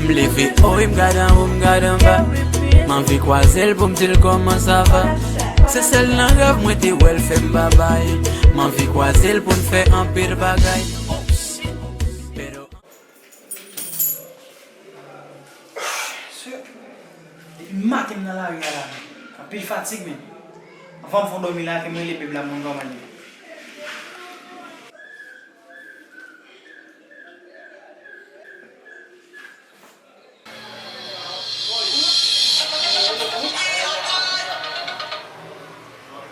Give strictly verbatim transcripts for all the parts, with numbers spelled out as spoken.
M leve, oy, m gade anwo, m gade anba. M anvi kwaze l pou m di l kòman sa va. Se sèl nan rèv mwen te wè l fè m babay. M anvi kwaze l pou n fè anpil bagay. Depi maten m nan lari a la, men. Anpil fatig, men. Anvan m fon dòmi la, ke m rele bib la, mwen kòman li ye.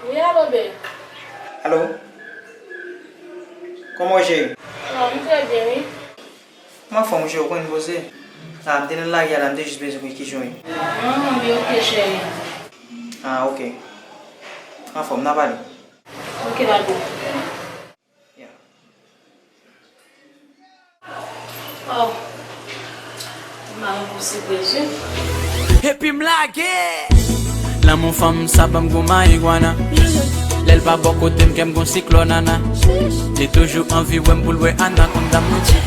Wi, alo, be. Alo? Kòman w ye, cheri? Ah, m trè byen, wi. M anfòm, cheri, ou konn poze. Ah, m te nan lari a la, m te jis bezwen konnen kijan w ye. Ah, m oke, cheri. Ah, oke. Anfòm, n a pale. Oke, bye bye. Yeah. Oh. Mwen gon sipriz, wi. Epi m lage. Lanmou fanm sa ban m gou marigwana. Lè l pa bò kote m, kè m gon siklòn nana. Li toujou anvi wè m pou l wè anakonda m manti.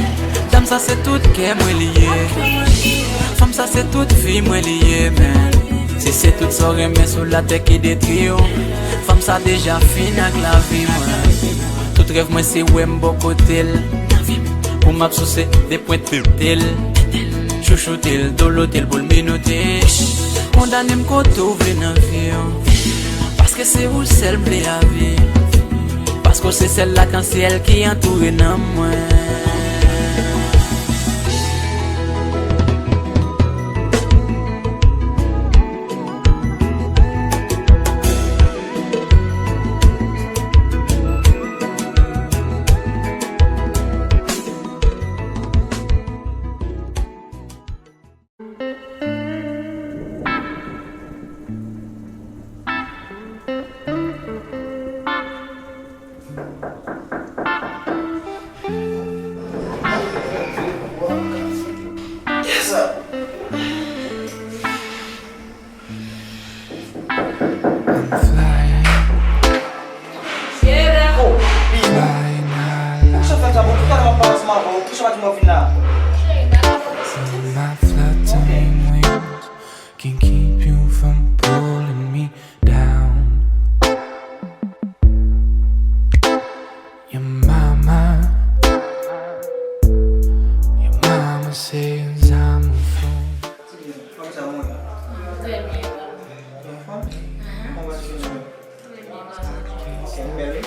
Dam sa se tout kè mwen li ye. Fanm sa se tout vi mwen li ye, men. Si se tout sa w renmen sou latè ki detwi w, fanm sa deja fin ak lavi mwen. Tout rèv mwen se wè m bò kote l. Pou m ap souse de pwent tete l. Chouchoute l, dolote l pou l minote. Kondane m kote w vle nan vi w. Paske se ou sèl m vle a vi. Paske w se sèl lakansyèl ki antoure nanm mwen. Flying high like, my fluttering wings can keep you from pulling me down. Your mama, your mama says I'm a fool. Kòman sa, mwen? Trè byen, e ou? Anfòm? Kòman se nou? Trè byen, mèsi. Ok, m bèl, wi.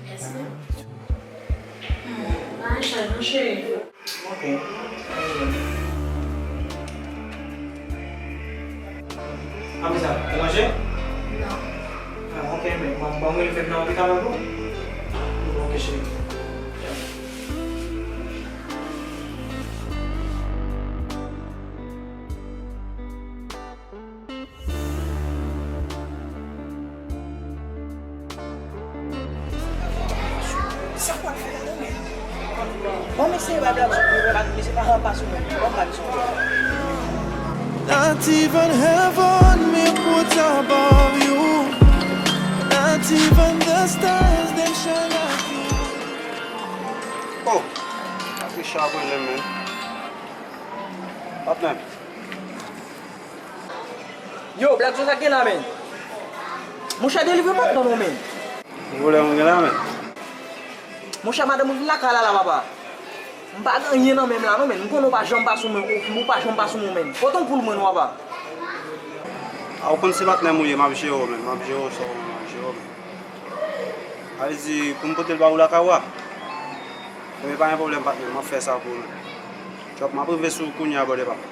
Mèsi. Hmm, pa gen chaj non, cheri. Ok. Apre sa, ou manje? Non. Ah, ok, men, bon, bon, mwen fèk nan lopital ankò? Ok, cheri. Sa w ap fè la non, men? Bon, mesye, pa blag sou mwen, pa, mesye, pa ranpa sou mwen. Bon, pa sou mwen. Not even heaven may put above you. Not even the stars, them shine like you. Oh, Richard, men. Patnè. Yo, Black Joe, sa k gen la, men? Monchè, delivre patnè w non, men. Ki pwoblèm ou gen la, men? Monchè, madanm ou vin lakay la, la, papa. M pa gen anyen nan men m la, non, men. M konnen w pa janm pa sou mwen, ou, ou pa janm pa sou mwen, men. Pote yon poul mwen, non, papa. A, ou konn se patnè m ou ye, m ap jere w, men. M ap jere w, sa w, m ap jere w, men. Sa vle di, pou m pote l ba ou lakay ou a? Ebyen, pa gen pwoblèm, patnè, m ap fè sa pou ou, men. Chòp, m ap rive sou ou kounye a, brother pa m.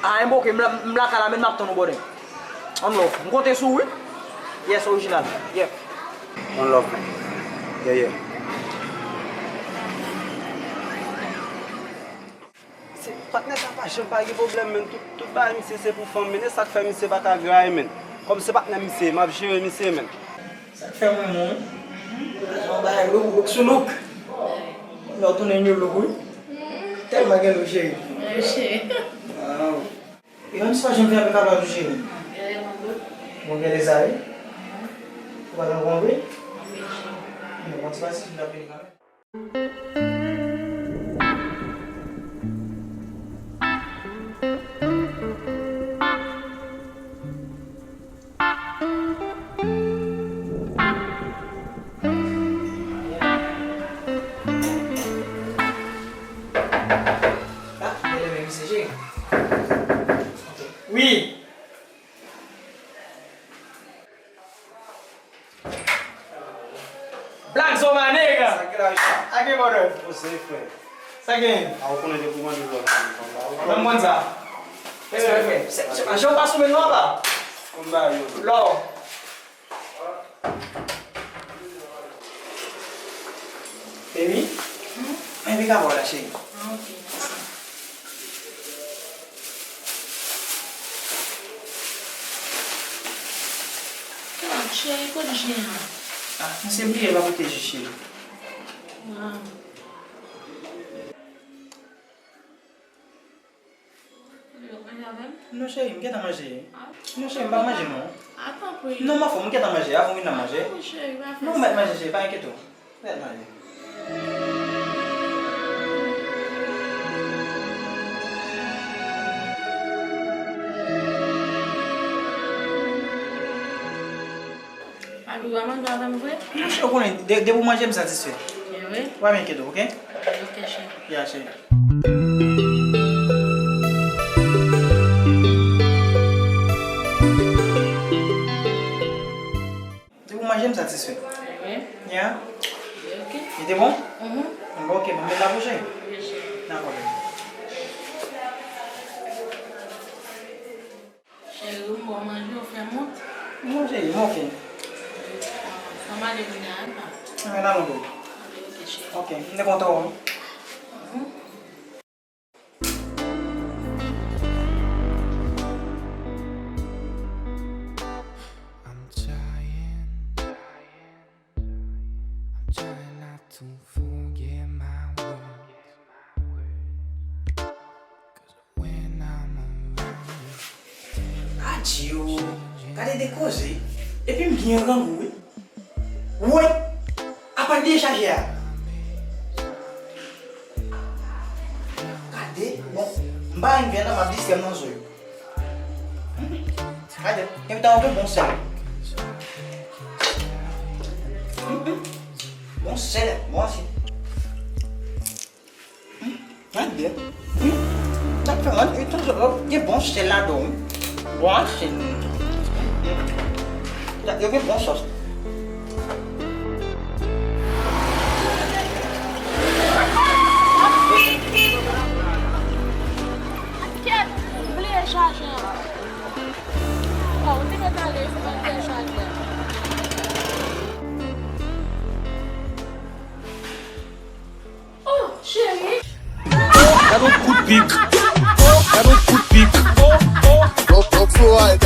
Ah, enben, ok, m la, m lakay la, men m ap tann ou, brother. One love. M konte sou ou, wi. Yes, orijinal. Yeah. One love, man. Yeah, yeah. Se, patnè sa pa janm pa gen pwoblèm, men. Tout, tout bagay misye se pou fanm, men. E sa k fè misye pa ka graye, men. Kòm se patnè misye, m ap jere misye, men. Sa k fè mwen, mwen, se yon bagay look, look sou look. Lè w tounen new look, wi. Tèlman gen look, cheri. Wi, cheri. Waw. E yon ti pa janm fè avèk apa tou, cheri. Bon, gade sa, wi. Ou pa t anvi? Bon, ti pase sou la vini kanmenm. Wi. Black Zoma, nèg! Sa ki la, Richard? Sa gen, brother? Poze, frè. Sa gen? A, ou konnen depi w mande lò, m konn ba ou. Ban m konn sa. Respè, frè. Se, se, jan w pa sou men non, pa. Konn ba yo. Lò. Baby? Hmm? Mwen vin ka ba w la, cheri. Ah, ok, mèsi. Oh, cheri, kote ji an? Ah, misye bliye l pa pote ji, cheri. Waw. Ou vle manje avè m? Non, cheri, m gentan manje. Ah. Non, cheri, m pa manje, non. Ah, tanpri. Non, m anfòm, m gentan manje. Avan w vin nan manje. Ah, tanpri, cheri, pa fè sa. Non, m mèt manje, cheri, pa enkyete w. Mèt manje. Papi, w a manje avè m vre? Non, cheri, ou konnen, de-, depi w manje, m satisfè. E vre? W a byen kite, oke? Ok, cheri. Ya, cheri. Depi w manje, m satisfè. E vre? Ya. Ok. Li te bon? Mhm. Bon, oke, bon, m met la pou cheri. Wi, cheri. Dakò, bebe. Cheri, m bon manje, ou fè m wont. Non, cheri, m oke. Ann ale kounye a, pa. Ann ale, bebe. Ok, cheri. Oke, m te kontan wè w. Mhm. I'm trying, I'm trying not to forget my words. Adje o, gade de koze. Epi m byen grangou, wi. Woy! Apa l bliye chaje a? Gade, bon, m pa renmen vyann nan, m ap distrè m nan zo yo. Hmm. Gade, epi ta yon bon sèl. Hmm, hmm. Bon sèl, bon asyèt. Hmm, gade byen. Hmm, sa k fè mwen, e, tout, gen bon sèl ladan, wi. Bon sèl. Hmm, hmm. Yo gen bon sòs. Kèt, m bliye chaje an. Oh, ou te mèt ale, se pa m te chaje an. Oh, cheri. Gad yon kout pik. Gad yon kout pik. Don't, don't feel like